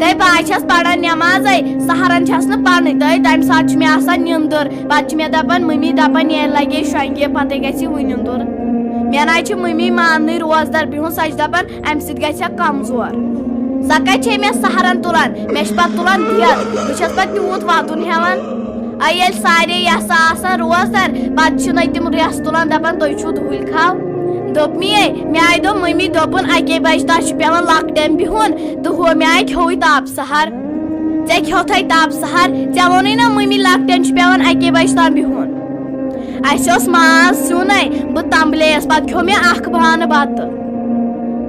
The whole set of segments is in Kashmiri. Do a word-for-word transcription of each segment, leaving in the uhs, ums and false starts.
تہٕ بہٕ حظ چھَس پران نٮ۪مازَے، سحرَن چھَس نہٕ پرنٕے۔ تہٕ تَمہِ ساتہٕ چھِ مےٚ آسان نیٚنٛدٕر۔ پَتہٕ چھِ مےٚ دَپان، مٔمی دَپان، "ییٚلہِ لَگے شۄنٛگہِ، پَتَے گژھِ وۄنۍ نیٚنٛدُر۔" مےٚ نہ حظ چھِ مٔمی ماننٕے روزدَر بِہُن، سۄ چھِ دَپان، "اَمہِ سۭتۍ گژھِ ہا کمزور۔" سۄ کَتہِ چھے مےٚ سحرَن تُلان؟ مےٚ چھِ پَتہٕ تُلان دٮ۪د۔ بہٕ چھَس پَتہٕ تیوٗت وَدُن ہٮ۪وان۔ اَے ییٚلہِ سارے یَسہٕ آسان روزدَر، پَتہٕ چھِنَے تِم رٮ۪س تُلان، دَپان، "تُہۍ چھِو دُہٕلۍ کھاو۔" دوٚپ مےٚ، مےٚ آیہِ دوٚپ مٔمی، دوٚپُن، "اَکے بَجہِ تام چھُ پٮ۪وان لۄکٹٮ۪ن بِہُن۔" تہٕ ہُہ مےٚ آیہِ کھیوٚوُے تاپہٕ سحر۔ ژےٚ کھیوٚتھَے تاپہٕ سحر؟ ژےٚ ووٚنُے نا مٔمی، لۄکٹٮ۪ن چھُ پٮ۪وان اَکے بَجہِ تام بِہُن۔ اَسہِ اوس ماز سیُن اَے، بہٕ تَمبلییَس، پَتہٕ کھیوٚو مےٚ اَکھ بانہٕ بَتہٕ۔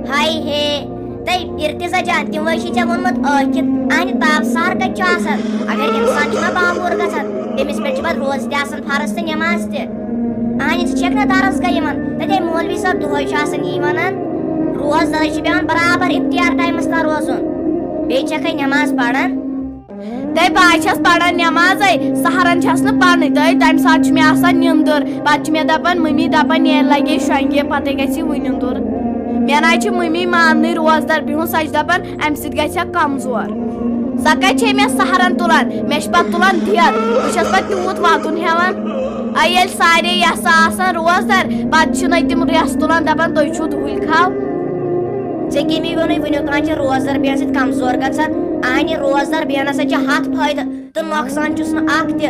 ہاے ہے، تہٕ ارتضا جان، تِموے چھُے ژےٚ ووٚنمُت ٲکھِتھ، اہنہِ تاپہٕ سحر کَتہِ چھُ آسان؟ اگر اِنسان چھُنہ بامبور گژھان، تٔمِس پٮ۪ٹھ چھِ پَتہٕ روزٕ تہِ آسان فرض تہٕ نٮ۪ماز تہِ۔ اہنہِ، ژٕ چھَکھ نہ درس گاہ یِوان؟ تَتے مولوی صٲب دۄہَے چھُ آسان یی وَنان، روزدَرَے چھُ پٮ۪وان برابر اِفتِیار ٹایمَس تام روزُن۔ بیٚیہِ چھَکھَے نٮ۪ماز پَران۔ تہٕ بہٕ حظ چھَس پَران نٮ۪مازَے، سحرَن چھَس نہٕ پَرنٕے۔ تہٕ تَمہِ ساتہٕ چھِ مےٚ آسان نیٚنٛدٕر۔ پَتہٕ چھِ مےٚ دَپان، "مٔمی دَپان، ییٚلہِ لَگے شۄنٛگہِ، پَتَے گژھِ وۄنۍ نیٚنٛدُر۔" مےٚ نہ حظ چھِ مٔمی ماننٕے روزدَر بِہُن، سۄ چھِ دَپان، "اَمہِ سۭتۍ گژھِ ہا کمزور۔" سۄ کَتہِ چھے مےٚ سحرَن تُلان؟ مےٚ چھِ پَتہٕ تُلان دٮ۪د۔ بہٕ چھَس پَتہٕ تیوٗت وَدُن ہٮ۪وان۔ اَے ییٚلہِ سارے یَسہٕ آسان روزدَر، پَتہٕ چھِنَے تِم رٮ۪س تُلان، دَپان، "تُہۍ چھِو دُہٕلۍ کھاو۔" ژےٚ کٔمی ووٚنُے وٕنیُک تام چھِ روزدَر بیٚہن سۭتۍ کمزور گژھان۔ اہنہِ، روزدَر بیٚہنَس سۭتۍ چھِ ہَتھ فٲیدٕ تہٕ نۄقصان چھُس نہٕ اَکھ تہِ۔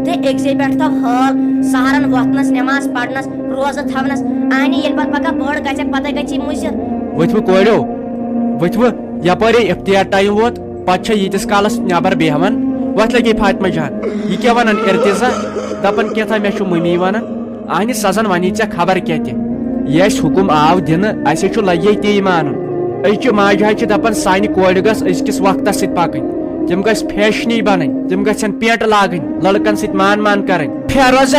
تہٕ أکسٕے پٮ۪ٹھ تھاو حال سحرَن وۄتھنَس، نٮ۪ماز پَرنَس، روزٕ تھاونَس۔ اہنہِ، ییٚلہِ پَتہٕ پَگاہ بٔڑ گژھٮ۪کھ، پَتَے گژھی مُضِر۔ ؤتھِو کورٮ۪و، ؤتھِو، یَپٲرۍ اِفتِیار ٹایم ووت، پَتہٕ چھےٚ ییٖتِس کالَس نٮ۪بَر بیٚہوان۔ وۄتھ لَگے فاطمہ جان، یہِ کیٛاہ وَنان ارتضا؟ دَپان کینٛژھا مےٚ چھُ مٔمی وَنان۔ اہنہِ سَزَن وَنی ژےٚ خبر کیٛاہ تہِ۔ یہِ اَسہِ حُکُم آو دِنہٕ، اَسہِ چھُ لَگہِ تی مانُن۔ أزچہِ ماجہِ حظ چھِ دَپان، سانہِ کورِ گٔژھ أزکِس وقتَس سۭتۍ پَکٕنۍ۔ تِم گٔژھۍ فیشنی بَنٕنۍ، تِم گٔژھن پینٹ لاگٕنۍ، لٔڑکَن سۭتۍ مان مان کَرٕنۍ۔ فیروزہ،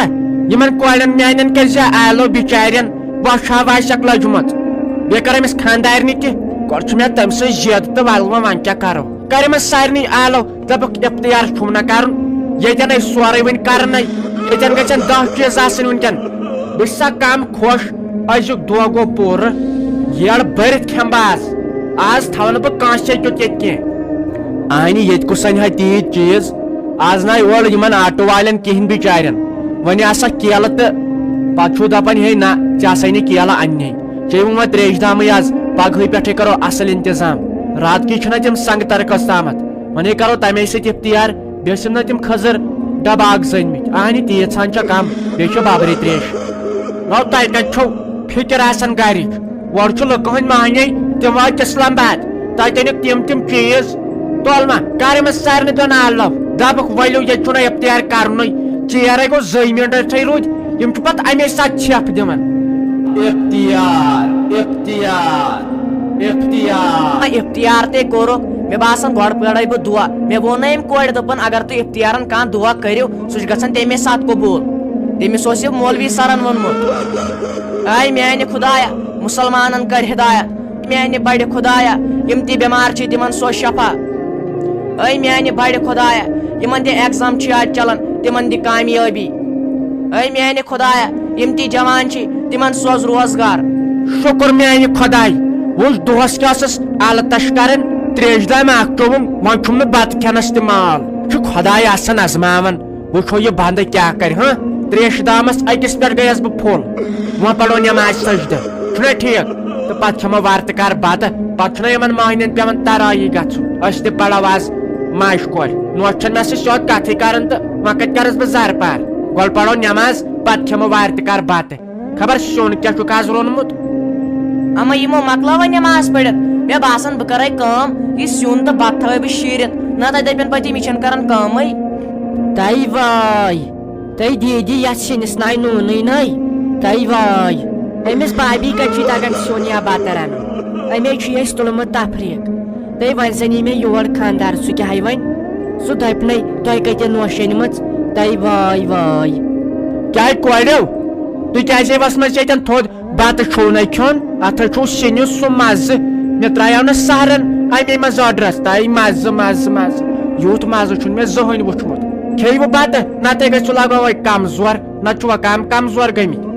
یِمَن کورٮ۪ن میٛانٮ۪ن کیٛاہ زِ آلو بِچارٮ۪ن بۄچھِ ہا واسٮ۪کھ لٔجمٕژ۔ بیٚیہِ کٔر أمِس خانٛدارنہِ تہِ، گۄڈٕ چھُ مےٚ تٔمۍ سٕنٛز ضد تہٕ وَلہٕ وۄنۍ، وۄنۍ کیٛاہ کَرو؟ کٔر أمِس سارنٕے آلو، دَپُکھ اِفتِیار چھُم نہ کَرُن، ییٚتٮ۪ن أسۍ سورُے وٕنہِ کَرنَے، ییٚتٮ۪ن گژھن دَہ چیٖز آسٕنۍ وٕنکٮ۪ن۔ بہٕ چھُسا کَم خۄش؟ أزیُک دۄہ گوٚو پوٗرٕ، یٔڑ بٔرِتھ کھٮ۪مہٕ بہٕ آز۔ آز تھاوٕ نہٕ بہٕ کٲنٛسہِ سۭتۍ کیُتھ ییٚتہِ کینٛہہ۔ اہنہِ، ییٚتہِ کُس اَنہِ ہا تیٖتۍ چیٖز؟ آز نہ اورٕ یِمَن آٹو والٮ۪ن کِہیٖنۍ بِچارٮ۪ن۔ وۄنۍ آسا کیلہٕ تہٕ پَتہٕ چھُو دَپان، "ہے نہ، ژےٚ آسَے نہٕ کیلہٕ اَننہِ۔ چیٚیِو وۄنۍ ترٛیشہِ دامٕے آز، پَگہٕے پٮ۪ٹھَے کَرو اَصٕل اِنتظام۔" راتکی چھُنہ تِم سنٛگہٕ ترکَس تامَتھ، وۄنۍ ہے کَرو تَمے سۭتۍ اِفتِیار۔ بیٚیہِ ٲسِم نہ تِم کھٔزٕر ڈَبہٕ اَکھ زٔنۍمٕتۍ۔ اہنہِ، تیٖژ ہَن چھےٚ کَم، بیٚیہِ چھِ بَبرِ ترٛیش۔ نو، تۄہہِ کَتہِ چھو فِکِر آسان گَرِچ؟ اورٕ چھُ لُکہٕ ہٕنٛدۍ معنی، تِم وٲتۍ اِسلام آباد۔ تۄہہِ تہِ أنِکھ تِم تِم چیٖز۔ تُل وۄنۍ، کر أمِس سارنٕے دۄن آلو۔ دَپُکھ، "ؤلِو، ییٚتہِ چھُنہٕ اِفتِیار کرنُے۔ ژیرے گوٚو زٕے مِنٹَے تھٔے روٗدۍ، یِم چھِ پتہٕ اَمے ساتہٕ ژھٮ۪پھ دِوان۔" اِفتِیار، اِفتِیار، اِفتِیار۔ آ، اِفتِیار تے کوٚرُکھ۔ مےٚ باسان، گۄڈٕ پَرے بہٕ دُعا۔ مےٚ ووٚن نہ أمۍ کورِ، دوٚپُن، "اگر تُہۍ اِفتِیارن کانٛہہ دُعا کٔرِو، سُہ چھُ گژھان تَمے ساتہٕ قبوٗل۔" تٔمِس اوس یہِ مولوی سرن ووٚنمُت۔ اے میانہِ خدایا، مُسلمانن کر ہدایت۔ میانہِ بڑِ خدایا، یِم تہِ بٮ۪مار چھِ، تِمن سوز شفا۔ اے میانہِ بڑِ خدایا، یِمن تہِ ایگزام چھِ آز چلان، تِمن دِ کامیٲبی۔ اے میانہِ خدایا، یِم تہِ جوان چھِ، تِمن سوز روزگار۔ شُکُر میانہِ خداے، وٕچھ دۄہس کیٛاہ ٲسٕس الہٕ تش کران، تریشہِ دامہِ اکھ چوٚوُم، وۄنۍ چھُم نہٕ بتہٕ کھٮ۪نس تہِ مال۔ چھُ خداے آسان ازماوان۔ وٕچھو یہِ بندٕ کیٛاہ کرِ، ہاں؟ تریشہِ دامس أکِس پٮ۪ٹھ گٔیس بہٕ فُل۔ وۄنۍ پرو نٮ۪مازِ سجدٕ۔ چھُنہ ٹھیٖک؟ تہٕ پتہٕ کھٮ۪مو وارٕ تہٕ کارٕ بتہٕ۔ پتہٕ چھُنہ یِمن مۄہنِوٮ۪ن پٮ۪وان ترٲیی گژھُن۔ أسۍ تہِ پرو آز ماجہِ کورِ۔ نوٚش چھَنہٕ مےٚ سۭتۍ سیوٚد کتھٕے کران تہٕ وۄنۍ کتہِ کرس بہٕ زرٕ پار؟ گۄڈٕ پرو نٮ۪ماز، پتہٕ کھٮ۪مو وارٕ تہٕ کارٕ بتہٕ۔ خبر سیُن کیٛاہ چھُکھ آز روٚنمُت؟ اما یِمو مۄکلٲوے نٮ۪ماز پٔرِتھ۔ مےٚ باسان، بہٕ کرے کٲم، یہِ سیُن تہٕ بتہٕ تھاوے بہٕ شیٖرِتھ، نتہٕ دپن پتہٕ، یِم یہِ چھَنہٕ کران کٲمٕے۔ تَے واے، تَے دیٖدی، یَتھ سِنِس ناے نوٗنٕے ناے، تَے واے۔ أمِس بابی کَتہِ چھُے تَگان سیُن یا بَتہٕ رَنُن؟ أمے چھُے اَسہِ تُلمُت تفریٖق۔ تہٕ وۄنۍ زَن یی مےٚ یور خانٛدار، سُہ کیٛاہ وَنہِ؟ سُہ دَپہِ نَے، "تۄہہِ کَتہِ نوش أنمٕژ؟" تَے واے واے۔ کیٛاہ کوریو؟ تُہۍ کیٛازِ وَسمٕژ ییٚتٮ۪ن تھوٚد؟ بَتہٕ چھُو نَے کھیوٚن؟ اَتھ حظ چھُو سِنِس سُہ مَزٕ۔ مےٚ ترٛایو نہٕ سحرَن اَمے منٛز أڈرَس۔ تَے مَزٕ، مَزٕ، مَزٕ۔ یُتھ مَزٕ چھُنہٕ مےٚ زٕہٕنۍ وُچھمُت۔ کھیٚیِو بَتہٕ، نَتہٕ گٔژھِو لَگو وۄنۍ کَمزور۔ نَتہٕ چھُوا کَم کَمزور گٔمٕتۍ؟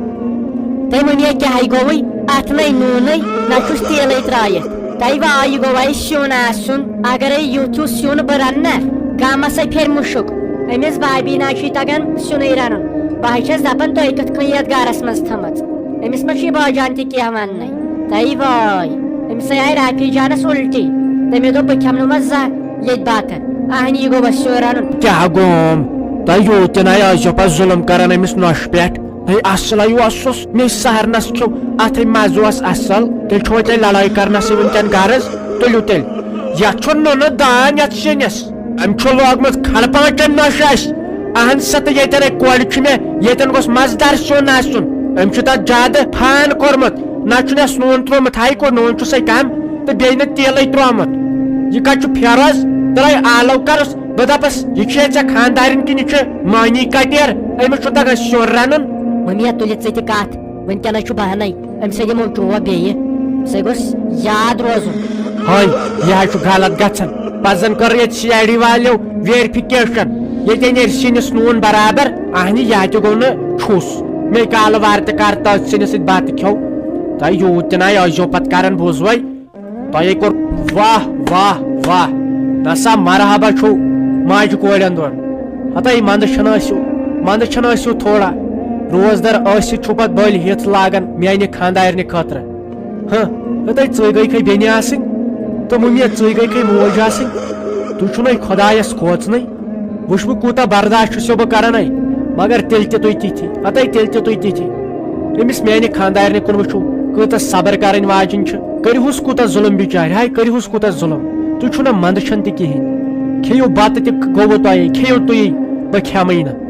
تٔمۍ ووٚن، "یے کیٛاہ گوٚوُے؟ اَتھ نَے نوٗنٕے، نہ چھُس تیٖلٕے ترٛٲیِتھ۔" تۄہہِ واے، یہِ گوٚو وۄنۍ سیُن آسُن۔ اگرے یُتھ ہیوٗ سیُن بہٕ رنہٕ نا، گامس ہے پھرِ مُشُک۔ أمِس بابی نا چھُے تگان سیُنٕے رنُن۔ بہٕ ہے چھَس دپان، تُہۍ کِتھ کٔنۍ یتھ گرس منٛز تھٲمٕژ؟ أمِس ما چھُ یہِ بٲجان تہِ کینٛہہ وننَے؟ تۄہہِ واے، أمِس ہے آیہِ رافی جانس الٹی۔ تٔمۍ دوٚپ، بہٕ کھٮ۪مہٕ نہٕ وۄنۍ زانٛہہ ییٚتہِ بتہٕ۔ اہنہِ، یہِ گوٚو وۄنۍ سیُن رنُن۔ کیٛاہ گوٚوم؟ تۄہہِ یوٗت تہِ نَے ٲسۍزیو پتہٕ ظُلم کران أمِس نۄشہِ پٮ۪ٹھ۔ ہے، اصلے اوسُس، مے سہرنس کھیوٚو، اتھے مزٕ اوس اصل۔ تیٚلہِ چھُوا تۄہہِ لڑٲے کرنسٕے وٕنکٮ۪ن غرض؟ تُلِو تیٚلہِ۔ یتھ چھُ نُنہٕ دان یتھ سِنِس۔ أمۍ چھُ لوگمُت کھنڈٕ پانٛژن نۄشہِ اَسہِ۔ اہن سا، تہٕ ییٚتٮ۪ن ہے کۄلہِ چھُ مےٚ، ییٚتٮ۪ن گوٚژھ مزٕدار سیُن آسُن۔ أمۍ چھُ تتھ زیادٕ فان کوٚرمُت۔ نہ چھُنہٕ اَسہِ نوٗن تروومُت، ہاے کوٚر نوٗن چھُسے کم، تہٕ بیٚیہِ نہٕ تیٖلٕے تروومُت۔ یہِ کتہِ چھُ فیروز؟ ترٛٲے آلو کرُس۔ بہٕ دپس، یہِ چھے ژےٚ خاندارِنۍ کِنہٕ یہِ چھِ مانی کٹیر؟ أمِس چھُ تگان سیُن رنُن۔ مٔمیا، تُلِتھ ژٕ تہِ کتھ، وٕنکیٚنس چھُ بہانَے، أمِس ہے دِمو چوب بیٚیہِ۔ سُہ گوٚژھ یاد روزُن۔ ہاے، یہِ حظ چھُ غلط گژھان۔ پتہٕ زن کٔر ییٚتہِ سی آی ڈی والیو ویرفِکیشن، ییٚتہِ نیرِ سِنِس نوٗن برابر۔ اہنہِ، یہِ ہا تہِ گوٚو نہٕ چھُس۔ مے کالہٕ وارٕ تہٕ کر تٔتھۍ سِنِس سۭتۍ بتہٕ کھیوٚو۔ تۄہہِ یوٗت تہِ نَے ٲسۍزیو پتہٕ کران، بوٗزوے؟ تۄہے کوٚر۔ واہ، واہ، واہ۔ نسا مرحبا چھُو ماجہِ کورٮ۪ن دۄن۔ ہتاے، منٛدٕ چھَنہٕ ٲسِو، منٛدٕ چھَنہٕ ٲسِو تھوڑا۔ روزدر ٲسِتھ چھُو پتہٕ بٔلۍ ہیٚتھ لاگان میانہِ خانٛدارنہِ خٲطرٕ۔ ہہ، ہتاے، ژٕے گٔے کھے بیٚنہِ آسٕنۍ، تہٕ مُمیا، ژٕے گٔے کھے موج آسٕنۍ۔ تُہۍ چھُو نَے خۄدایس کھوژنٕے۔ وٕچھ، بہٕ کوٗتاہ برداش چھُسو بہٕ کران، اے، مگر تیٚلہِ تہِ تُہۍ تِتھی، ہتے تیٚلہِ تہِ تُہۍ تِتھی۔ أمِس میانہِ خانٛدارنہِ کُن وٕچھِو، کۭژاہ صبر کرٕنۍ واجِنۍ چھِ۔ کٔرِہُس کوٗتاہ ظُلُم بِچارِ، ہاے، کٔرِہُس کوٗتاہ ظُلُم۔ تُہۍ چھِو نہ منٛدٕ چھَن تہِ کِہیٖنۍ۔ کھیٚیِو بَتہٕ تہِ گوٚوٕ تۄہے، کھیٚیِو تُہی، بہٕ کھٮ۪مٕے نہٕ۔